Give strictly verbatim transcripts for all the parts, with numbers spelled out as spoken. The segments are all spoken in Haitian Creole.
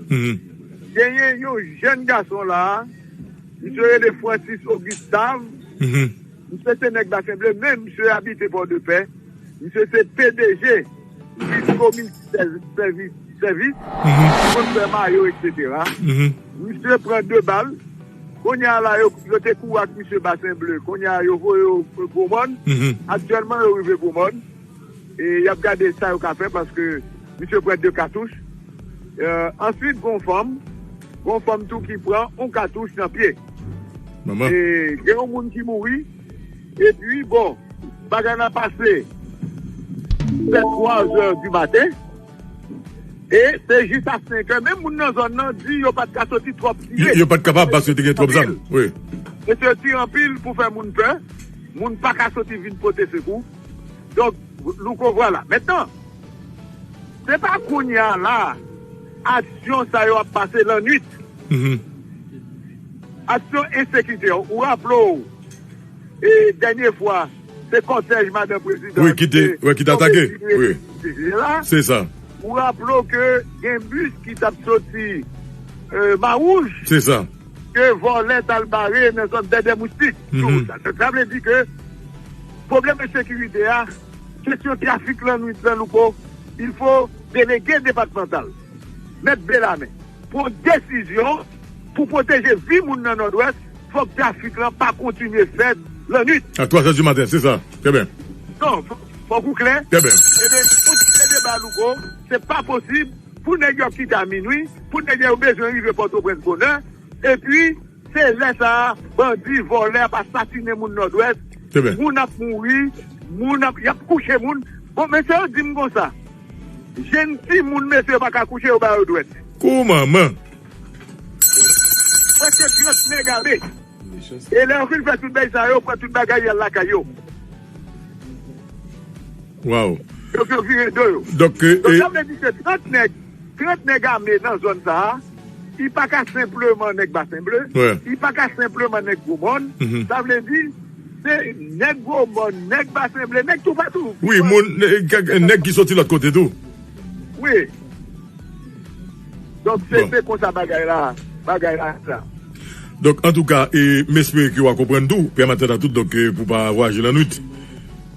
Mhm. Genyen yon jèn gason la, misye rele Francis Augustave. Mhm. Misye se nèg Basen Ble, men misye abite Pòdepè. Misye se P D G Visco Multi Sèvis, Sèvis, Mhm. ki konn fè mayo, et cetera. Mhm. Misye pran de bal. Kounye a la, yo, yo te kouri ak misye Basen Ble. Kounye a, yo voye yo Gwomòn. Mhm. Aktyèlman, yo rive Gwomòn. E y ap gade sa yo ka fè paske misye pran de katouch. Euh, answit, gon fanm, gon fanm tou ki pran yon katouch nan pye. Manman. E gen yon moun ki mouri. Epi, bon, bagay la pase vè twa zè di maten. E se jis a senk è. Menm moun nan zòn nan di yo pa t ka soti twòp Yo, tire. Yo pa t kapab paske te gen twòp zam. Wi. Mesye tire anpil pou fè moun pè. Moun pa ka soti vin pote sekou. Donk, Louko, vwala. Mentnan, se pa kounye a la, aksyon sa yo ap pase lannwit. Mhm. Aksyon ensekirite yo. Ou raple w, e, dènye fwa, se kòtèj madan prezidan Wi, ki te, wi, ki te atake. Wi. Se la. Se sa. Ou raple w ke gen bis ki t ap soti, e, Mawouj. Se sa. Ke vòlè t al bare nan zòn Dèdè Moustik. Mhm. Sa, sa vle di ke pwoblèm ensekirite a, kesyon trafik lannwit lan, Louko, il fo delege depatmantal mèt Belamen pran desizyon pou pwoteje vi moun nan Nòdwès, fòk trafik lan pa kontinye fèt lannwit. A twa zè di maten, se sa. Trè byen. Non, fò- fòk ou klè. Trè byen. Ebyen, pou ti deba, Louko, se pa posib pou nèg yo kite a minwi, pou nèg yo bezwen rive Pòtoprens bonè, epi se lè sa a, bandi, vòlè ap asasinen moun Nòdwès. Trè byen. Moun ap mouri, moun ap, y ap kouche moun. Bon, mesye yo di m konsa, jèn timoun, mesye, yo pa ka kouche, yo ba yo dwèt. Kou manman. Prèske trant nèg ame. E lè yo fin fè tout bagay sa yo, pran tout bagay, y al lakay yo. Waw. Yo, yo vire do yo. Donk, e, Donk, e sa vle di se trant nèg, trant nèg ame nan zòn sa a. Li pa ka senpleman nèg Basen Ble. Wi. Li pa ka senpleman nèg Gwomòn. Mhm. Sa vle di, se nèg Gwomòn, nèg Basen Ble, nèg toupatou. Wi, moun, nè-, kèk, nèg ki soti lòt kote tou. Wi. Donk, se, Bon. se konsa bagay la, bagay la sa. Donk, antouka, e, m espere ke w a konprann tou, pèmèt a tout, donk, e, pou pa vwayaje lannwit.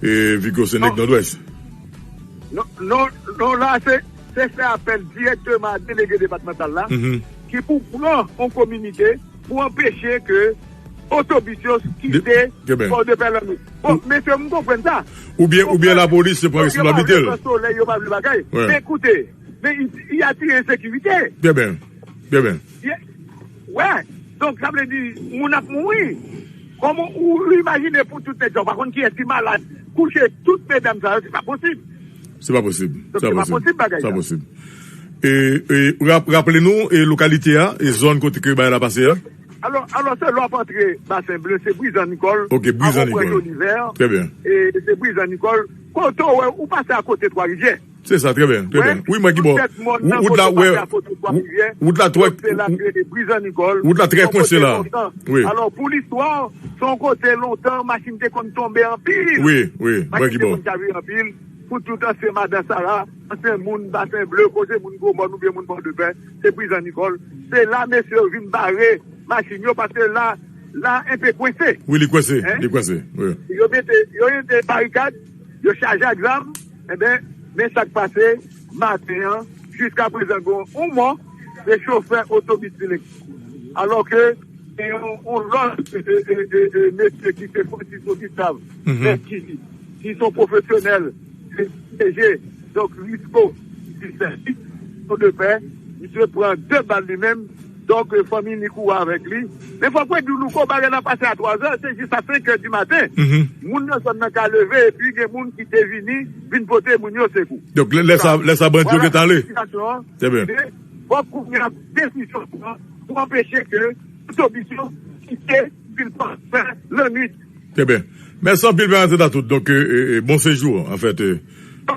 E, vi ke w se nèg Non. Nòdwès. Non, non, non, la, se, se fè apèl dirèkteman a delege depatmantal la, Mhm. ki pou pran yon kominike pou anpeche ke otobis yo kite Pòdepè lannwit. Bon, mesye, m konprann sa. Oubyen, oubyen lapolis se pran responsablite l. Yo pa vle pran solèy, yo pa vle bagay. Wi. Men koute, men y, y atire ensekirite. Trè byen. Trè byen. Ye-, wè. Donk, sa vle di, moun ap mouri. Kòman ou imajine pou tout nèg sa, ou pa konn kiyès ki malad, kouche tout medam sa yo, se pa posib. Se pa posib. Donk, se pa posib bagay sa. Se pa posib. E, e, rap-, raple nou, e, lokalite a, e zòn kote ke bagay la pase a. Alò, alò, se lè w ap antre Basen Ble, se Brizan Nikòl, Ok, Brizan Nikòl. Trè byen. E se Brizan Nikòl, kote w wè, ou pase akote Twa Rivyè. Se sa, trè byen, trè byen. Wi, mwen ki bò. Wout la, wè, wout la trè, wout la trè kwense la. Wi. Alò, pou listwa, se yon kote lontan, machin te konn tonbe anpil. Wi, wi, mwen ki bò. Machin te konn chavire anpil. Pou tout ansyen madan Sara, ansyen moun Basen Ble, kote moun Gwomòn oubyen moun Pòdepè, se Brizan Nikòl. Se la mesye yo vin bare machin yo, paske la, la enpe kwense. Wi, li kwense, li kwense, wi. Yo mete, yo mete barikad, yo chaje ak zam, enben, men sa k pase maten an, jiska prezan gon yon mò, se chofè otobis li. Alò ke gen yon, yon lòt, e, e, e, e, mesye ki se Francis Augustave, Mhm. men ki, ki se yon pwofesyonèl, se P D G, donk Risco, ki se Pòdepè, misye pran de bal li menm, donk, e, fanmi li kouri avèk li. Men fòk mwen di w, Louko, bagay la pase a twa zè, se jis a senk è di maten. Mhm. Moun nan zòn nan ka leve, epi gen moun ki te vini, vin pote moun yo sekou. Donk, lè, lè sa, lè sa bandi yo gentan ale. Vwala sitiyasyon an. Trè byen. Men, fòk kounye a desizyon pran pou anpeche ke otobis yo kite vil Pòdepè lannwit. Trè byen. Mèsi anpil, Bernadette, a tout. Donk, e, e, e, bon sejou, anfèt, e,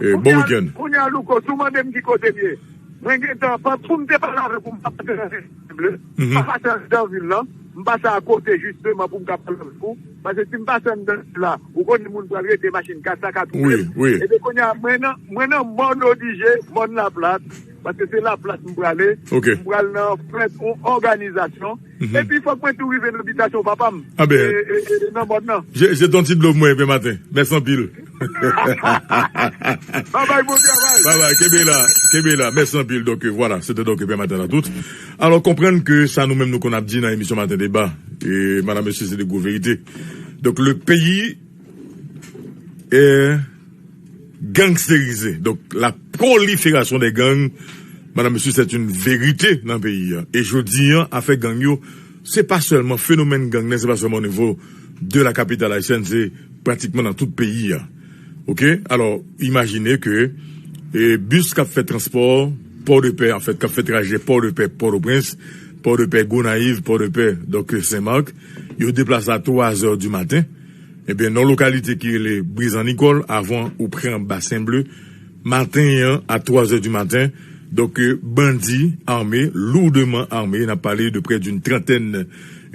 e, bon wikenn. Kounye a, Louko, si w mande m ki kote m ye, mwen gentan, pa, pou m te pale avèk ou, m pa pase nan Ble, m pa pase anndan vil lan, m pase akote, jisteman, pou m ka pale avèk ou. Paske si m pase anndan vil la, ou konnen moun pral rete, machin ka, sa ka twouble. Wi, wi. Ebyen, kounye a, mwen nan, mwen nan mòn Odigé, mòn Laplat, paske se Laplas m prale. Ok. M pral nan fèt yon òganizasyon. Mhm. Epi fòk mwen tou rive nan bitasyon papa m. Ah ben, e, e, e, nan mòn nan. Je, je ton ti dlo mwen, Pè Maten. Mèsi anpil. Babay, bon travay. Babay, kenbe la, kenbe la. Mèsi anpil. Donk, euh, vwala, se te donk Pè Maten la tout. Alò, konprann ke sa nou menm nou konn ap di nan emisyon Maten Deba. E, madam, mesye, se de gwo verite. Donk, le peyi est gangsterisé. Donc, la prolifération des gangs, madam, mesye, c'est une vérité nan peyi a. E jodi a, afè gang yo, se pa sèlman fenomèn gang nan, se pa sèlman o nivo de la capitale haïtienne, se pratikman nan tout peyi a. Ok? Alò, imajine ke, e, bis k ap fè transpò Pòdepè, an fèt, k ap fè trajè Pòdepè, Pòtoprens, Pòdepè, Gonayiv, Pòdepè, donk, Senmak, yo deplase a twa zè di maten. Ebyen, nan lokalite ki rele Brizan Nikòl, avan ou pran Basen Ble, maten an, a twa zè di maten, donk, euh, bandi ame, lourdement armés, n ap pale de près d'une trentaine,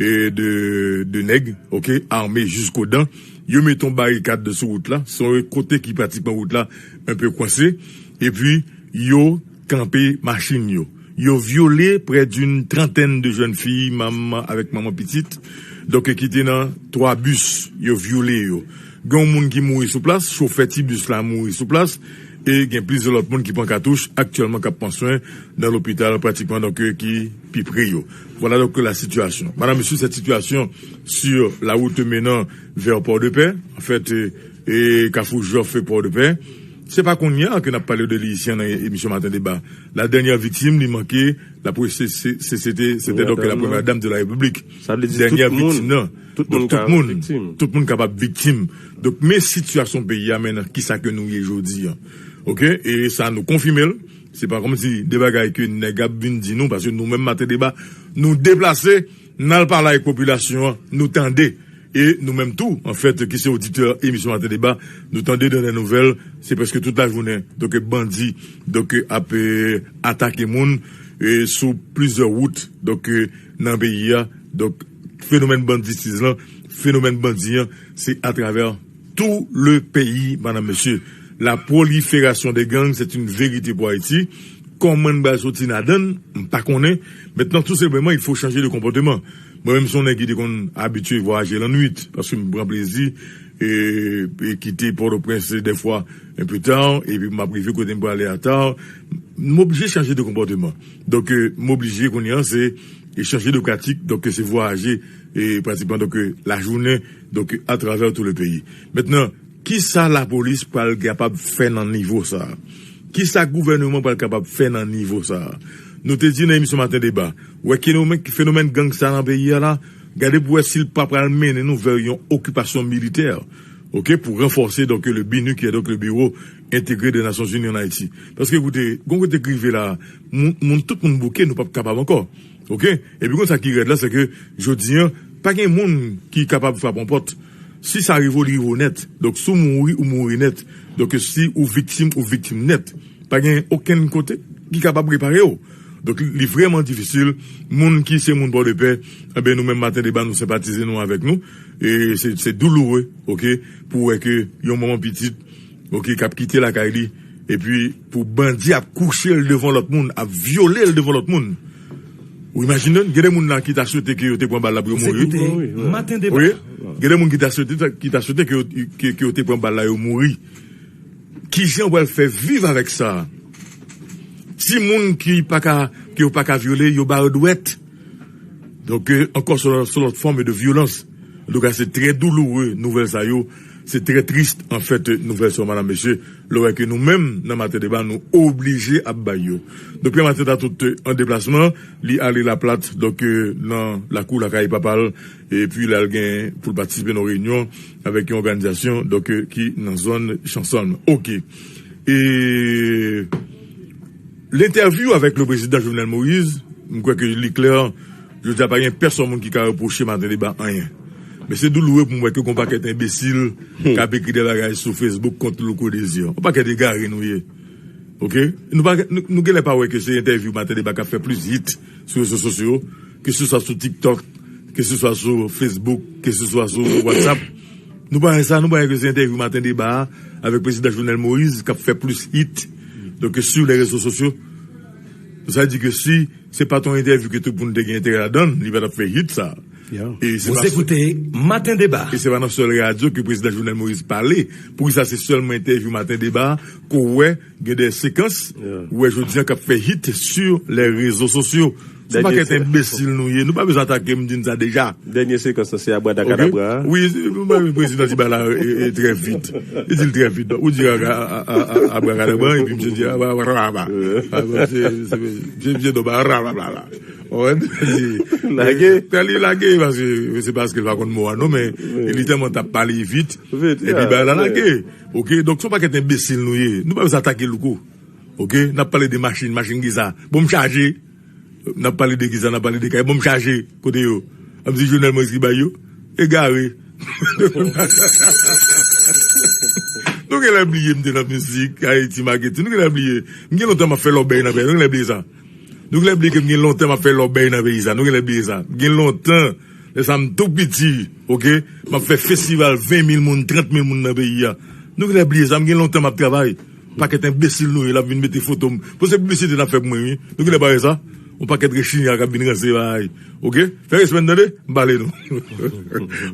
euh, de, de nèg, ok, armés jusqu'aux dents, yo mete yon barikad sou wout la, se yon kote ki pratikman wout la un peu coincé, epi yo kanpe machin yo. Yo vyole près d'une trentaine de jeunes filles, manman avèk manman pitit, donk, ki te nan twa bis, yo vyole yo. Gen yon moun ki mouri sou plas, chofè ti bis la mouri sou plas, e gen plizyè lòt moun ki pran katouch aktyèlman k ap pran swen nan lopital pratikman, donk, ki pi pre yo. Voilà donc la situation. Madame, monsieur, cette situation sur la route menant vers Port-de-Paix, en fait, euh, e Kafou Jòf e Pòdepè. Se pa kounye a ke n ap pale de li isi an nan emisyon Maten Deba. La dènyè viktim, li manke, la pre-, se, se, se, se te, se te donk la premyè dam de la Repiblik. Sa vle di dènyè viktim nan. Tout moun, tout moun kapab viktim. Donk, men sitiyasyon peyi a, men nan kisa ke nou ye jodi a. Ok? E sa, nou konfime l. Se pa kòmsi de bagay ke nèg ap vin di nou, paske nou menm Maten Deba, nou deplase, n al pale ak popilasyon an, nou tande. E nou menm tou, anfèt, ki se oditè emisyon Maten Deba, nou tande dan lè nouvèl, se prèske tout lajounen, donk, bandi, donk, ap, e, atake moun, e, sou plizyè wout, donk, e, nan peyi a. Donk, fenomèn banditiz lan, fenomèn bandi an, se atravè tout le pays, madame, monsieur. La prolifération des gangs, c'est une vérité pour Haïti. Kòman n pral soti ladan l, m pa konnen. Mentnan, tou senpleman, il faut changer de comportement. Mwen menm, se yon nèg ki te konn abitye vwayaje lannwit, paske m pran plezi, e, e kite Pòtoprens dèfwa un peu tard, epi m ap rive kote m prale a tard. M oblije chanje de konpòteman. Donk, e, m oblije kounye a, se e chanje de pratik, donk se vwayaje, e pratikman, donk, lajounen, donk atravè tout le peyi. Mentnan, kisa lapolis pral kapab fè nan nivo sa a? Kisa gouvèneman pral kapab fè nan nivo sa a? Nou te di nan emisyon Maten Deba, wè fenomèn, fenomèn gang sa nan peyi a la, gade pou wè si l pa pral mennen nou vè yon okipasyon militè, ok, pou ranfòse, donk, le BINUH, ki est donc le Bureau Intégré des Nations Unies en Haïti. Paske, koute, gon kote k rive la, moun, moun, tout moun bouke, nou p ap kapab ankò. Ok? Epi konn sa ki rèd la, se ke jodi an, pa gen moun ki kapab frape yon pòt. Si sa rive w, li rive w nèt. Donk, si w mouri, ou mouri nèt. Donk, si ou viktim, ou viktim nèt. Pa gen okenn kote ki kapab repare w. Donk, li vrèman difisil. Moun ki se moun Pòdepè, enben, nou menm Maten Deba, nou senpatize nou avèk nou. E se, se douloure, ok, pou wè ke yon manman pitit, ok, k ap kite lakay li, epi pou bandi ap kouche l devan lòt moun, ap vyole l devan lòt moun. Ou imajine, gen de moun la ki ta swete ke yo te pran bal la pou yo mouri. Wi, gen de moun ki ta swete, ki ta swete ke yo, ke, ke yo te pran bal la, yo mouri. Kijan w pral fè viv avèk sa? Timoun ki pa ka, ke yo pa ka vyole, yo ba yo dwèt. Donk, euh, ankò, se lòt, se lòt fòm de vyolans. Antouka, se trè douloure, nouvèl sa yo. Se trè tris, anfèt, nouvèl sa yo, madam, mesye. Lè w wè ke nou menm, nan Maten Deba, nou oblije ap bay yo. Donk, Pè Maten ta tout, euh, an deplasman, li ale Laplat, donk, euh, nan lakou lakay papa l, epi l al gen pou l patisipe nan yon reyinyon avèk yon òganizasyon, donk, euh, ki nan zòn Chansonn. Ok. E lentèvyou avèk le prezidan Jovenel Moïse, m kwè ke li klè, jodi a pa gen pèsòn moun ki ka repwoche Maten Deba anyen. Men se douloure pou m wè ke gon pakèt enbesil k ap ekri de bagay sou Facebook kont Louko Désir. Yon pakèt egare nou ye. Ok? Nou pa, nou, nou genlè pa wè ke se entèvyou Maten Deba k ap fè plis hit sou rezo sosyo, ke se swa sou TikTok, ke se swa sou Facebook, ke se swa sou WhatsApp. Nou pa wè sa, nou pa wè ke se entèvyou Maten Deba a avèk prezidan Jovenel Moïse k ap fè plis hit, donk, sur les réseaux sociaux. Sa di ke si se pa t yon entèvyou ke tout moun te gen enterè ladan l, li pa t ap fè hit sa. E se Vous pa écoutez Matin Débat. E se pa nan sèl radyo ke prezidan Jovenel Moïse pale. Poukisa se sèlman entèvyou Matin Débat ke w wè gen de sekans, ou wè jodi an k ap fè hit sur les réseaux sociaux? Se pa kèt enbesil nou ye. Nou pa bezwen atake m, di n sa deja. Dènye sekans lan, se abradakadabra a. Wi, mwen menm prezidan ti bagay la e, e, trè vit. Li di l trè vit. Donk, ou di abra- a- a- a- abrakadabra, epi misye di abrakadabra. Ah, bon, se- se- se- se- se- Lage. Lage, paske se paske l pa konn mo a non, men li tèlman t ap pale vit. Epi bagay la lage. Oke, donk se yon pakèt enbesil nou ye. Nou pa bezwen atake Louko. Oke, n ap pale de machin, machin ki sa? Bon, m chaje. N ap pale de kisa? N ap pale de kay. Bon, m chaje. Kote yo? Ap di Jovenel Moïse ki bay yo? Egare. Nou genlè bliye m te nan mizik, Ayiti Maketin. Nou genlè bliye. M gen lontan m ap fè lòbèy nan peyi. Nou genlè bliye sa. Nou genlè bliye ke m gen lontan m ap fè lòbèy nan peyi sa. Nou genlè bliye sa. M gen lontan. Lè sa m tou piti, oke? M ap fè festival ven mil moun, trant mil moun nan peyi a. Nou genlè bliye sa. M gen lontan m ap travay. Pakèt enbesil nou ye, l ap vin mete foto m. Bon, se piblisite n ap fè pou mwen, wi. Nou genlè pa wè sa? Yon pakèt rechinya k ap vin ranse bagay. Oke? Fè respè n tande? M pale nou.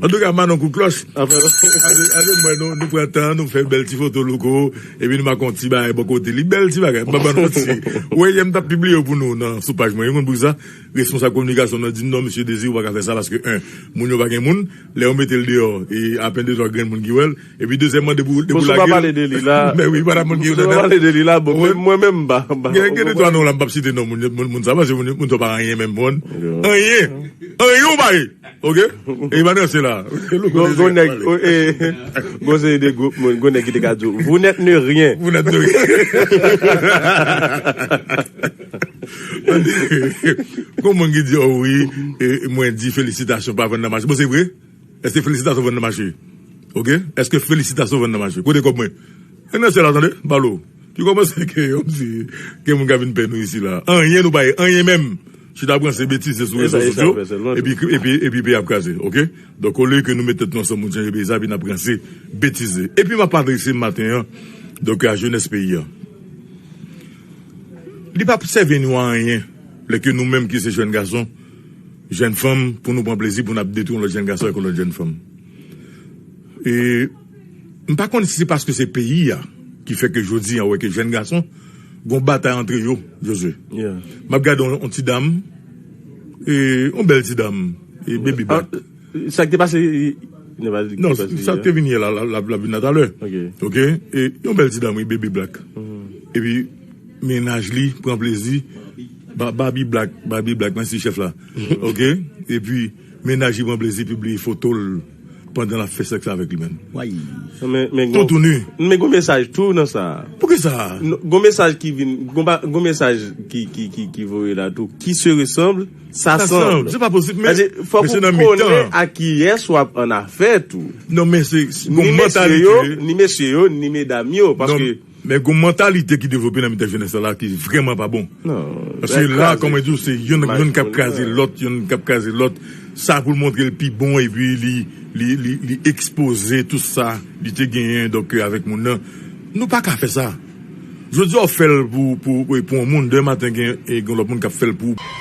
Antouka, Manon Kout Klòch. Anfen, ade, ade mwen, nou, nou pran tan, nou fè bèl ti foto Louko, epi nou make yon ti bagay bò kote li. Bèl ti bagay. M pa ban nou manti. Ou wè, yè m t ap pibliye yo pou nou nan, sou paj mwen. Yo konn poukisa? Responsab kominikasyon nan di m, "Non, mesye Dezi, ou pa ka fè sa paske, en, moun yo pa gen moun. Lè yo mete l deyò, e apèn de twa grenn moun ki wè l. Epi, dezyèmman, depi, depi ou lage l." Pale de li la. Men wi, pa t ap moun ki wè l. Pale de li la, bon, mwen, mwen menm, m pa, m pa. Gen, gen de twa non la, m p ap site non moun, moun, moun sa, paske moun, moun sa pa anyen menm, moun. Anyen. Anyen ou pa ye. Oke? E pa nan se la. Gon, gon nèg, o, e, gon seri de gwoup moun, gon nèg ki te ka di w, "Vous n'êtes ne rien." Vous n'êtes ne rien. Gon moun ki di, "O wi, e, mwen di felisitasyon pa vann nan mache." Bon, se vre? Èske felisitasyon vann nan mache? Oke? Èske felisitasyon vann nan mache? Kote kòb mwen? E nan syèl la, tande? M pale w. Ki kòmanse ke, kòmsi, gen moun k ap vin pè nou isi la. Anyen nou pa ye, anyen menm. Chita pran se betize sou rezo sosyo. Epi, epi, epi peyi ap kraze, oke? Donk, olye ke nou met tèt nou ansanm pou n chanje peyi sa, epi n ap ranse betize. Epi m ap adrese maten an, donk, a jenès peyi a. Li p ap sèvi nou a anyen, lè ke nou menm ki se jèn gason, jèn fanm, pou nou pran plezi, pou n ap detwi yon lòt jèn gason ak yon lòt jèn fanm. E m pa konn si se paske se peyi a ki fè ke jodi a, ou wè ke jèn gason, gon batay antre yo, Jozye. M ap gade yon, yon ti dam, e, yon bèl ti dam, e, Baby Black. Sa k te pase, non, sa k te vin yè la, l ap vin la talè. Oke? E, yon bèl ti dam, wi, Baby Black. Epi, mennaj li pran plezi, Baby Black, Baby Black, mèsi chèf la. Oke? Epi, mennaj li pran plezi pibliye foto l pandan l ap fè sèks avèk li menm. Men, men, tou, tou ni. Men gon mesaj tou nan sa. Poukisa? Gon mesaj ki vin, gon mesaj ki, ki, ki, ki voye la tou. Qui se ressemble, s'assemble. Se pa posib, men, fòk ou konnen a kiyès w ap annafè tou. Non, men se, se gon mantalite. Ni mesye yo, ni medam yo, paske Men gon mantalite ki devlope nan mitan jenès la ki vrèman pa bon. Paske la, kòman di w, se youn, youn k ap kraze lòt, youn k ap kraze lòt. Sa pou l montre l pi bon, epi li, li, li, li ekspoze tout sa li te genyen, donk, avèk moun nan. Nou pa ka fè sa. Jodi a, w fè l pou, pou, pou yon moun, demen maten, gen, gen lòt moun k ap fè l pou ou.